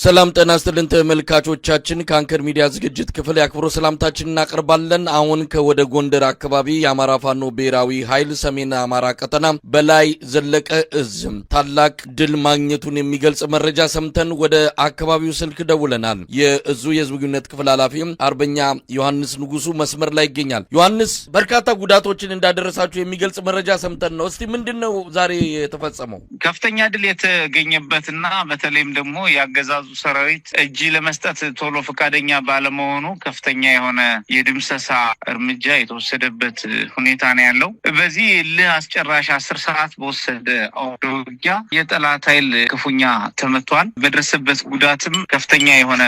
ሰላም ጤና ይስጥልን ተመልካቾቻችን፣ ከአንከር ሚዲያ ዝግጅት ክፍል የአክብሮት ሰላምታችን እናቀርባለን። አሁን ከወደ ጎንደር አካባቢ የአማራ ፋኖ ብሔራዊ ኃይል ሰሜን አማራ ቀጠና በላይ ዘለቀ እዝ ታላቅ ድል ማግኘቱን የሚገልጽ መረጃ ሰምተን ወደ አካባቢው ስልክ ደውለናል። የእዙ የህዝብ ግንኙነት ክፍል ኃላፊ አርበኛ ዮሐንስ ንጉሱ መስመር ላይ ይገኛል። ዮሐንስ፣ በርካታ ጉዳቶችን እንዳደረሳችሁ የሚገልጽ መረጃ ሰምተን ነው። እስቲ ምንድን ነው ዛሬ የተፈጸመው? ከፍተኛ ድል የተገኘበትና በተለይም ደግሞ ያገዛዙ ሰራዊት እጅ ለመስጠት ቶሎ ፈቃደኛ ባለመሆኑ ከፍተኛ የሆነ የድምሰሳ እርምጃ የተወሰደበት ሁኔታ ነው ያለው። በዚህ እልህ አስጨራሽ 10 ሰዓት በወሰደ አውደ ውጊያ የጠላት ኃይል ክፉኛ ተመቷል። በደረሰበት ጉዳትም ከፍተኛ የሆነ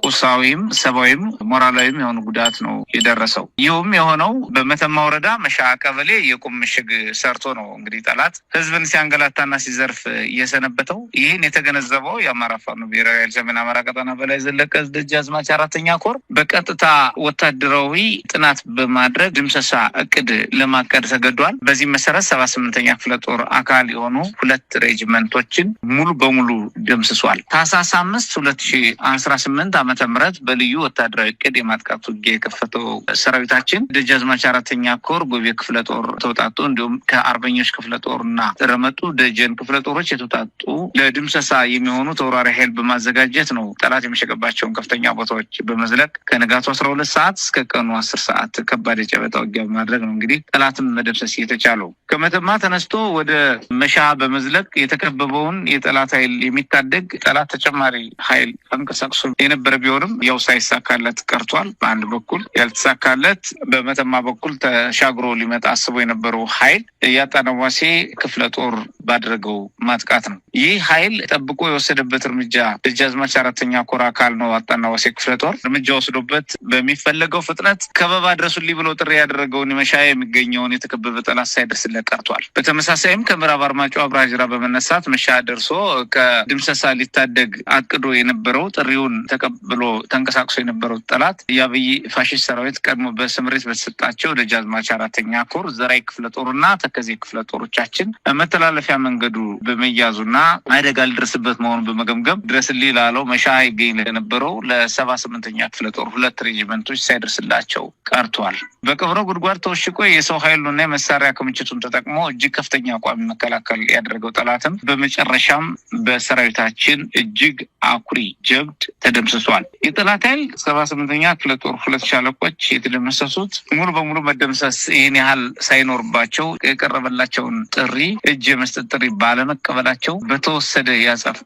ቁሳዊም፣ ሰብአዊም፣ ሞራላዊም የሆነ ጉዳት ነው የደረሰው። ይህም የሆነው በመተማ ወረዳ መሻ ቀበሌ የቁም ምሽግ ሰርቶ ነው እንግዲህ ጠላት ህዝብን ሲያንገላታና ሲዘርፍ እየሰነበተው። ይህን የተገነዘበው የአማራ ፋኖ ብሔራዊ ኃይል ሰሜን አማራ ቀጠና በላይ ዘለቀ ደጃዝማች አራተኛ ኮር በቀጥታ ወታደራዊ ጥናት በማድረግ ድምሰሳ እቅድ ለማቀድ ተገዷል። በዚህ መሰረት 78ኛ ክፍለ ጦር አካል የሆኑ ሁለት ሬጅመንቶችን ሙሉ በሙሉ ደምስሷል። ታህሳስ 5 2018 ዓመተ ምህረት በልዩ ወታደራዊ እቅድ የማጥቃት ውጊያ የከፈተው ሰራዊታችን ደጃዝማች አራተኛ ኮር ጎቤ ክፍለ ጦር ተውጣጡ፣ እንዲሁም ከአርበኞች ክፍለ ጦርና ረመጡ ደጀን ክፍለ ጦሮች የተውጣጡ ለድምሰሳ የሚሆኑ ተወራሪ ኃይል በማዘጋጀት ነው ጠላት የመሸገባቸውን ከፍተኛ ቦታዎች በመዝለቅ ከንጋቱ 12 ሰዓት እስከ ቀኑ 10 ሰዓት ከባድ የጨበጣ ውጊያ በማድረግ ነው እንግዲህ ጠላትን መደምሰስ የተቻለው። ከመተማ ተነስቶ ወደ መሻ በመዝለቅ የተከበበውን የጠላት ኃይል የሚታደግ ጠላት ተጨማሪ ኃይል አንቀሳቅሶ የነበረ ቢሆንም ያው ሳይሳካለት ቀርቷል። በአንድ በኩል ያልተሳካለት በመተማ በኩል ተሻግሮ ሊመጣ አስቦ የነበረው ኃይል የአጣነዋሴ ክፍለ ጦር ባደረገው ማጥቃት ነው። ይህ ኃይል ጠብቆ የወሰደበት እርምጃ ደጃዝማች አራተኛ ኮር አካል ነው። አጣናዋሴ ክፍለ ጦር እርምጃ ወስዶበት በሚፈለገው ፍጥነት ከበባ ድረሱልኝ ብሎ ጥሪ ያደረገውን መሻ የሚገኘውን የተከበበ ጠላት ሳይደርስለት ቀርቷል። በተመሳሳይም ከምዕራብ አርማጭሆ አብርሃጅራ በመነሳት መሻ ደርሶ ከድምሰሳ ሊታደግ አቅዶ የነበረው ጥሪውን ተቀብሎ ተንቀሳቅሶ የነበረው ጠላት የአብይ ፋሽስት ሰራዊት ቀድሞ በስምሪት በተሰጣቸው ደጃዝማች አራተኛ ኮር ዘራይ ክፍለ ጦርና ተከዜ ክፍለ ጦሮቻችን መተላለፊያ መንገዱ በመያዙና አደጋ ሊደርስበት መሆኑን በመገምገም ድረስልኝ ላለው መሻ ይገኝ ለነበረው ለ78ኛ ክፍለ ጦር ሁለት ሬጅመንቶች ሳይደርስላቸው ቀርቷል። በቀብሮ ጉድጓድ ተወሽቆ የሰው ኃይሉና የመሳሪያ ክምችቱን ተጠቅሞ እጅግ ከፍተኛ ቋሚ መከላከል ያደረገው ጠላትም በመጨረሻም በሰራዊታችን እጅግ አኩሪ ጀብድ ተደምስሷል። የጠላት ኃይል 78ኛ ክፍለ ጦር ሁለት ሻለቆች የተደመሰሱት ሙሉ በሙሉ መደምሰስ ይህን ያህል ሳይኖርባቸው የቀረበላቸውን ጥሪ እጅ የመስጠት ጥሪ ባለመቀበላቸው በተወሰደ የአጸፋ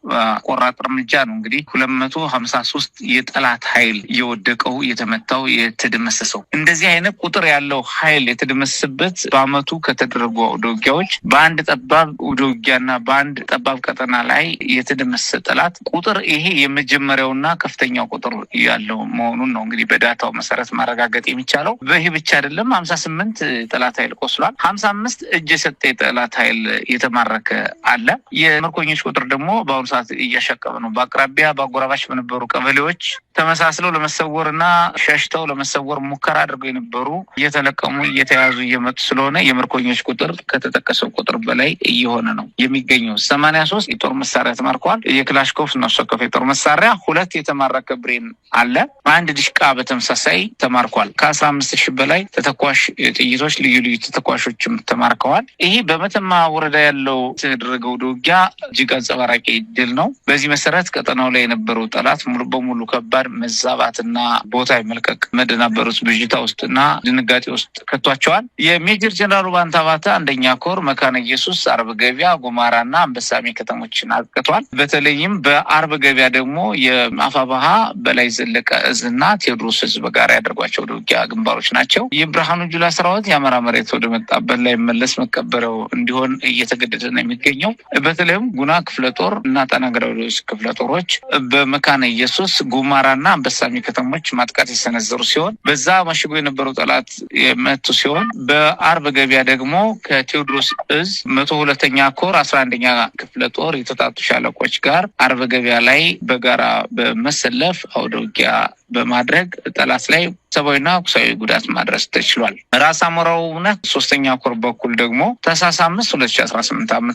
ቆራጥ እርምጃ ነው እንግዲህ 253 የጠላት ኃይል የወደቀው፣ የተመታው፣ የተደመሰሰው። እንደዚህ አይነት ቁጥር ያለው ኃይል የተደመሰሰበት በአመቱ ከተደረጉ አውደ ውጊያዎች በአንድ ጠባብ አውደ ውጊያና በአንድ ጠባብ ቀጠና ላይ የተደመሰሰ ጠላት ቁጥር ይሄ የመጀመሪያውና ከፍተኛው ቁጥር ያለው መሆኑን ነው እንግዲህ በ data ው መሰረት ማረጋገጥ የሚቻለው። በይህ ብቻ አይደለም። 58 ጠላት ኃይል ቆስሏል። 55 እጅ የሰጠ የጠላት ኃይል የተማረከ አለ። የምርኮኞች ቁጥር ደግሞ በአሁኑ ሰዓት እያሻቀበ ነው። በአቅራቢያ በአጎራባች በነበሩ ቀበሌዎች ተመሳስለው ለመሰወር እና ሸሽተው ለመሰወር ሙከራ አድርገው የነበሩ እየተለቀሙ እየተያዙ እየመጡ ስለሆነ የምርኮኞች ቁጥር ከተጠቀሰው ቁጥር በላይ እየሆነ ነው የሚገኘው። 83 የጦር መሳሪያ ተማርከዋል። የክላሽኮፍ ነፍስ ወከፍ የጦር መሳሪያ፣ ሁለት የተማረከ ብሬን አለ። አንድ ድሽቃ በተመሳሳይ ተማርኳል። ከ15,000 በላይ ተተኳሽ ጥይቶች፣ ልዩ ልዩ ተተኳሾችም ተማርከዋል። ይሄ በመተማ ወረዳ ያለው የተደረገው ውጊያ እጅግ አንጸባራቂ ድል ነው። በዚህ መሰረት ቀጠናው ላይ የነበረው ጠላት ሙሉ በሙሉ ከባድ መዛባትና ቦታ የመልቀቅ መደናበር ውስጥ፣ ብዥታ ውስጥና ድንጋጤ ውስጥ ከቷቸዋል። የሜጀር ጀነራል ውባንተ አባተ አንደኛ ኮር መካነ ኢየሱስ፣ አርብ ገበያ፣ ጉማራና አንበሳሜ ከተሞችን አጥቅቷል። በተለይም በአርብ ገበያ ደግሞ የአፋባሃ በላይ ዘለቀ እዝና ቴዎድሮስ እዝ በጋራ ያደርጓቸው ውጊያ ግንባሮች ናቸው። የብርሃኑ ጁላ ሰራዊት የአማራ መሬት ወደ መጣበት ላይ መለስ መቀበሪያው እንዲሆን እየተገደደ ነው የሚገኘው። በተለይም ጉና ክፍለ ጦር እና ጣና ገዳዶች ክፍለ ጦሮች በመካነ ኢየሱስ፣ ጉማራና አንበሳሚ ከተሞች ማጥቃት የሰነዘሩ ሲሆን በዛ መሽጎ የነበረው ጠላት የመቱ ሲሆን፣ በአርብ ገበያ ደግሞ ከቴዎድሮስ እዝ 102ኛ ኮር 11ኛ ክፍለ ጦር የተውጣጡ ሻለቆች ጋር አርብ ገበያ ላይ በጋራ በመሰለፍ አውደ ውጊያ በማድረግ ጠላት ላይ ሰብአዊና ቁሳዊ ጉዳት ማድረስ ተችሏል። ራስ አሞራው ውብነህ ሶስተኛ ኮር በኩል ደግሞ ታህሳስ 5 2018 ዓ.ም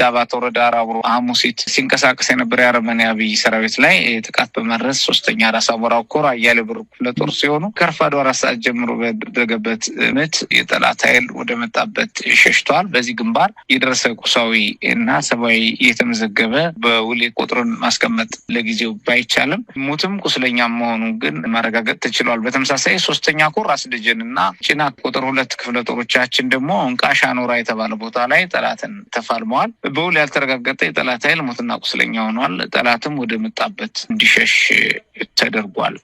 ዳባት ወረዳ ራብሮ ሐሙሲት ሲንቀሳቀስ የነበረ የአረመኔ አብይ ሰራዊት ላይ ጥቃት በማድረስ ሶስተኛ ራስ አሞራው ኮር አያሌው ብሩ ክፍለ ጦር ሲሆኑ ከረፋዱ 4 ሰዓት ጀምሮ በደረገበት ምት የጠላት ኃይል ወደ መጣበት ሸሽቷል። በዚህ ግንባር የደረሰ ቁሳዊ እና ሰብአዊ የተመዘገበ በውል ቁጥሩን ማስቀመጥ ለጊዜው ባይቻልም ሙትም ቁስለኛ መሆኑ ግን ማረጋገጥ ተችሏል። በተመሳሳይ ሶስተኛ ኮር ራስ ደጀን እና ጭና ቁጥር 2 ክፍለ ጦሮቻችን ደግሞ እንቃሻ ኖራ የተባለ ቦታ ላይ ጠላትን ተፋልመዋል። በውል ያልተረጋገጠ የጠላት ኃይል ሞትና ቁስለኛ ሆኗል። ጠላትም ወደ መጣበት እንዲሸሽ ተደርጓል።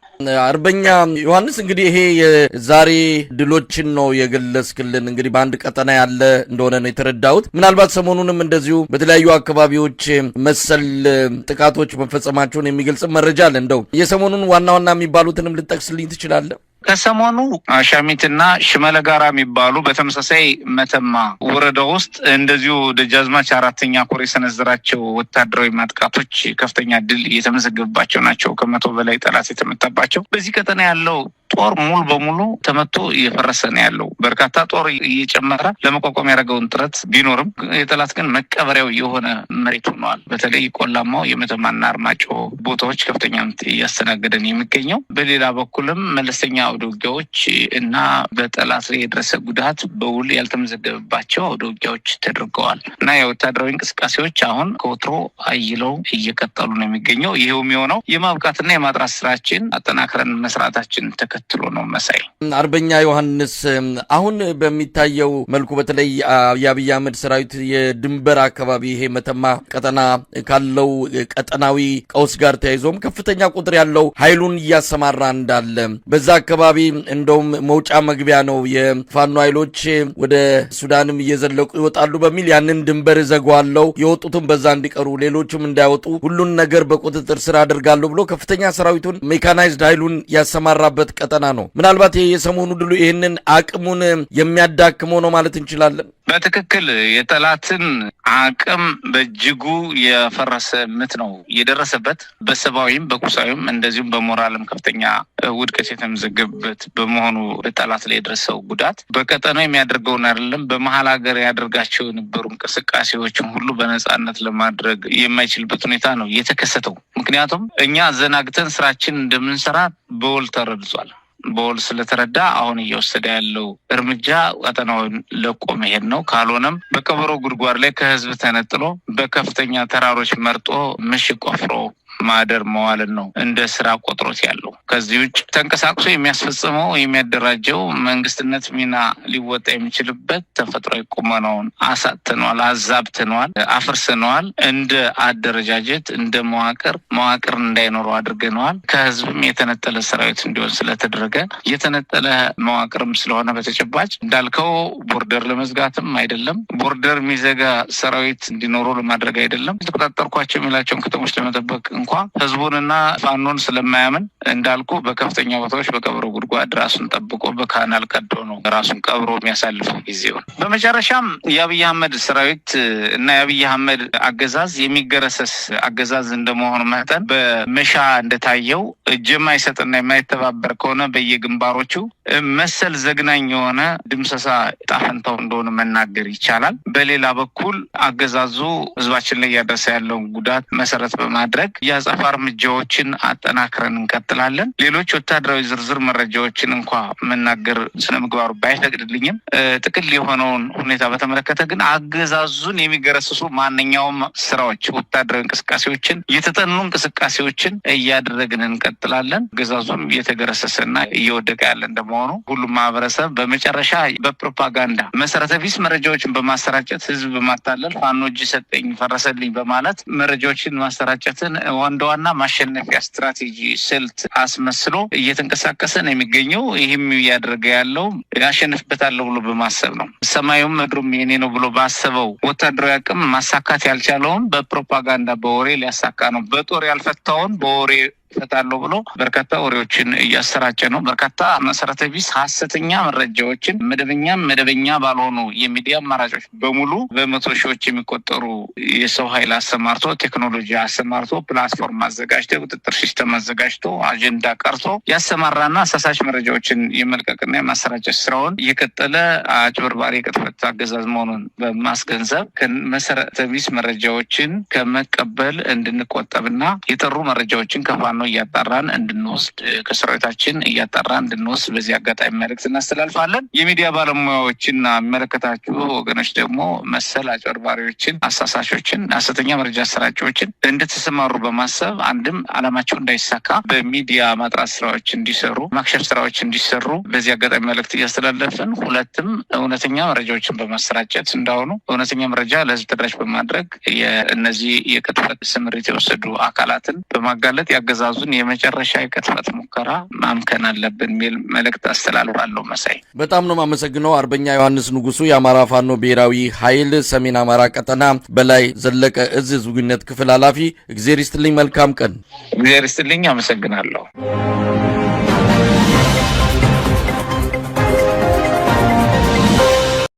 አርበኛ ዮሐንስ፣ እንግዲህ ይሄ የዛሬ ድሎችን ነው የገለጽክልን። እንግዲህ በአንድ ቀጠና ያለ እንደሆነ ነው የተረዳሁት። ምናልባት ሰሞኑንም እንደዚሁ በተለያዩ አካባቢዎች መሰል ጥቃቶች መፈጸማቸውን የሚገልጽ መረጃ አለ። እንደው የሰሞኑን ዋና ዋና የሚባሉትንም ልጠቅስልኝ ትችላለህ? ከሰሞኑ አሻሚትና ሽመለ ጋራ የሚባሉ በተመሳሳይ መተማ ወረዳ ውስጥ እንደዚሁ ደጃዝማች አራተኛ ኮር የሰነዘራቸው ወታደራዊ ማጥቃቶች ከፍተኛ ድል እየተመዘገበባቸው ናቸው። ከ100 በላይ ጠላት የተመታባቸው። በዚህ ቀጠና ያለው ጦር ሙሉ በሙሉ ተመቶ እየፈረሰ ነው ያለው። በርካታ ጦር እየጨመረ ለመቋቋም ያደረገውን ጥረት ቢኖርም የጠላት ግን መቀበሪያው የሆነ መሬት ሆነዋል። በተለይ ቆላማው የመተማና አርማጭሆ ቦታዎች ከፍተኛ ምት እያስተናገደ ነው የሚገኘው። በሌላ በኩልም መለስተኛ አውደ ውጊያዎች እና በጠላት ላይ የደረሰ ጉዳት በውል ያልተመዘገበባቸው አውደ ውጊያዎች ተደርገዋል እና የወታደራዊ እንቅስቃሴዎች አሁን ከወትሮ አይለው እየቀጠሉ ነው የሚገኘው። ይሄውም የሆነው የማብቃትና የማጥራት ስራችን አጠናክረን መስራታችን ተከትሎ ነው። መሳይ። አርበኛ ዮሐንስ፣ አሁን በሚታየው መልኩ በተለይ የአብይ አህመድ ሰራዊት የድንበር አካባቢ ይሄ መተማ ቀጠና ካለው ቀጠናዊ ቀውስ ጋር ተያይዞም ከፍተኛ ቁጥር ያለው ኃይሉን እያሰማራ እንዳለ፣ በዛ አካባቢ እንደውም መውጫ መግቢያ ነው፣ የፋኖ ኃይሎች ወደ ሱዳንም እየዘለቁ ይወጣሉ በሚል ያንን ድንበር እዘጋዋለሁ፣ የወጡትም በዛ እንዲቀሩ ሌሎችም እንዳይወጡ ሁሉን ነገር በቁጥጥር ስር አደርጋለሁ ብሎ ከፍተኛ ሰራዊቱን ሜካናይዝድ ኃይሉን ያሰማራበት ቀጠና ነው። ምናልባት ይሄ የሰሞኑ ድሉ ይህንን አቅሙን የሚያዳክመው ነው ማለት እንችላለን። በትክክል የጠላትን አቅም በእጅጉ የፈረሰ ምት ነው የደረሰበት። በሰብአዊም በቁሳዊም እንደዚሁም በሞራልም ከፍተኛ ውድቀት የተመዘገበበት በመሆኑ በጠላት ላይ የደረሰው ጉዳት በቀጠናው የሚያደርገውን አይደለም፣ በመሀል ሀገር ያደርጋቸው የነበሩ እንቅስቃሴዎችን ሁሉ በነጻነት ለማድረግ የማይችልበት ሁኔታ ነው የተከሰተው። ምክንያቱም እኛ አዘናግተን ስራችን እንደምንሰራ በውል ተረድቷል። በውል ስለተረዳ አሁን እየወሰደ ያለው እርምጃ ቀጠናውን ለቆ መሄድ ነው። ካልሆነም በቀበሮ ጉድጓድ ላይ ከህዝብ ተነጥሎ በከፍተኛ ተራሮች መርጦ ምሽግ ቆፍሮ ማደር መዋልን ነው እንደ ስራ ቆጥሮት ያለው። ከዚህ ውጭ ተንቀሳቅሶ የሚያስፈጽመው የሚያደራጀው መንግስትነት ሚና ሊወጣ የሚችልበት ተፈጥሯዊ ቁመናውን አሳጥተነዋል፣ አዛብተነዋል፣ አፍርሰነዋል። እንደ አደረጃጀት እንደ መዋቅር መዋቅር እንዳይኖረው አድርገነዋል። ከህዝብም የተነጠለ ሰራዊት እንዲሆን ስለተደረገ የተነጠለ መዋቅርም ስለሆነ በተጨባጭ እንዳልከው border ለመዝጋትም አይደለም፣ border የሚዘጋ ሰራዊት እንዲኖረው ለማድረግ አይደለም፣ የተቆጣጠርኳቸው የሚላቸውን ከተሞች ለመጠበቅ እንኳ ህዝቡንና ፋኖን ስለማያምን እንዳልኩ በከፍተኛ ቦታዎች በቀብሮ ጉድጓድ ራሱን ጠብቆ በ canal ቀዶ ነው ራሱን ቀብሮ የሚያሳልፈው ጊዜውን። በመጨረሻም የአብይ አህመድ ሰራዊት እና የአብይ አህመድ አገዛዝ የሚገረሰስ አገዛዝ እንደመሆኑ መጠን በመሻ እንደታየው እጅ የማይሰጥና የማይተባበር ከሆነ በየግንባሮቹ መሰል ዘግናኝ የሆነ ድምሰሳ ጣፈንታው እንደሆነ መናገር ይቻላል። በሌላ በኩል አገዛዙ ህዝባችን ላይ እያደረሰ ያለውን ጉዳት መሰረት በማድረግ የአጸፋ እርምጃዎችን አጠናክረን እንቀጥላለን። ሌሎች ወታደራዊ ዝርዝር መረጃዎችን እንኳ መናገር ስነምግባሩ ባይፈቅድልኝም ጥቅል የሆነውን ሁኔታ በተመለከተ ግን አገዛዙን የሚገረስሱ ማንኛውም ስራዎች፣ ወታደራዊ እንቅስቃሴዎችን፣ የተጠኑ እንቅስቃሴዎችን እያደረግን እንቀጥላለን። አገዛዙም እየተገረሰሰና እየወደቀ ያለ እንደመሆኑ ሁሉም ማህበረሰብ በመጨረሻ በፕሮፓጋንዳ መሰረተ ቢስ መረጃዎችን በማሰራጨት ህዝብ በማታለል ፋኖ እጅ ሰጠኝ ፈረሰልኝ በማለት መረጃዎችን ማሰራጨትን እንደ ዋና ማሸነፊያ ስትራቴጂ ስልት አስመስሎ እየተንቀሳቀሰ ነው የሚገኘው። ይህም እያደረገ ያለው ያሸንፍበታለሁ ብሎ በማሰብ ነው። ሰማዩም ምድሩም የኔ ነው ብሎ ባሰበው ወታደራዊ አቅም ማሳካት ያልቻለውን በፕሮፓጋንዳ በወሬ ሊያሳካ ነው። በጦር ያልፈታውን በወሬ እፈታለሁ ብሎ በርካታ ወሬዎችን እያሰራጨ ነው። በርካታ መሰረተ ቢስ ሀሰተኛ መረጃዎችን መደበኛ መደበኛ ባልሆኑ የሚዲያ አማራጮች በሙሉ በመቶ ሺዎች የሚቆጠሩ የሰው ኃይል አሰማርቶ፣ ቴክኖሎጂ አሰማርቶ፣ platform አዘጋጅቶ፣ የቁጥጥር system አዘጋጅቶ፣ አጀንዳ ቀርቶ ያሰማራና አሳሳች መረጃዎችን የመልቀቅና የማሰራጨት ስራውን እየቀጠለ አጭበርባሪ የቅጥፈት አገዛዝ መሆኑን በማስገንዘብ መሰረተ ቢስ መረጃዎችን ከመቀበል እንድንቆጠብና የጠሩ መረጃዎችን ከፋኖ እያጣራን እንድንወስድ፣ ከሰራዊታችን እያጣራን እንድንወስድ በዚህ አጋጣሚ መልእክት እናስተላልፋለን። የሚዲያ ባለሙያዎችና የሚመለከታችሁ ወገኖች ደግሞ መሰል አጭበርባሪዎችን፣ አሳሳሾችን፣ ሀሰተኛ መረጃ አሰራቂዎችን እንደተሰማሩ በማሰብ አንድም አላማቸው እንዳይሳካ በሚዲያ ማጥራት ስራዎች እንዲሰሩ፣ ማክሸፍ ስራዎች እንዲሰሩ በዚህ አጋጣሚ መልእክት እያስተላለፍን፣ ሁለትም እውነተኛ መረጃዎችን በማሰራጨት እንዳሁኑ እውነተኛ መረጃ ለህዝብ ተደራሽ በማድረግ የእነዚህ የቅጥፈት ስምሪት የወሰዱ አካላትን በማጋለጥ ያገዛዙን የመጨረሻ የቅጥፈት ሙከራ ማምከን አለብን የሚል መልእክት አስተላልፋለሁ። መሳይ፣ በጣም ነው የማመሰግነው። አርበኛ ዮሐንስ ንጉሱ፣ የአማራ ፋኖ ብሔራዊ ኃይል ሰሜን አማራ ቀጠና በላይ ዘለቀ እዝ ህዝብ ግንኙነት ክፍል ኃላፊ፣ እግዜር ይስጥልኝ። መልካም ቀን። እግዜር ይስጥልኝ። አመሰግናለሁ።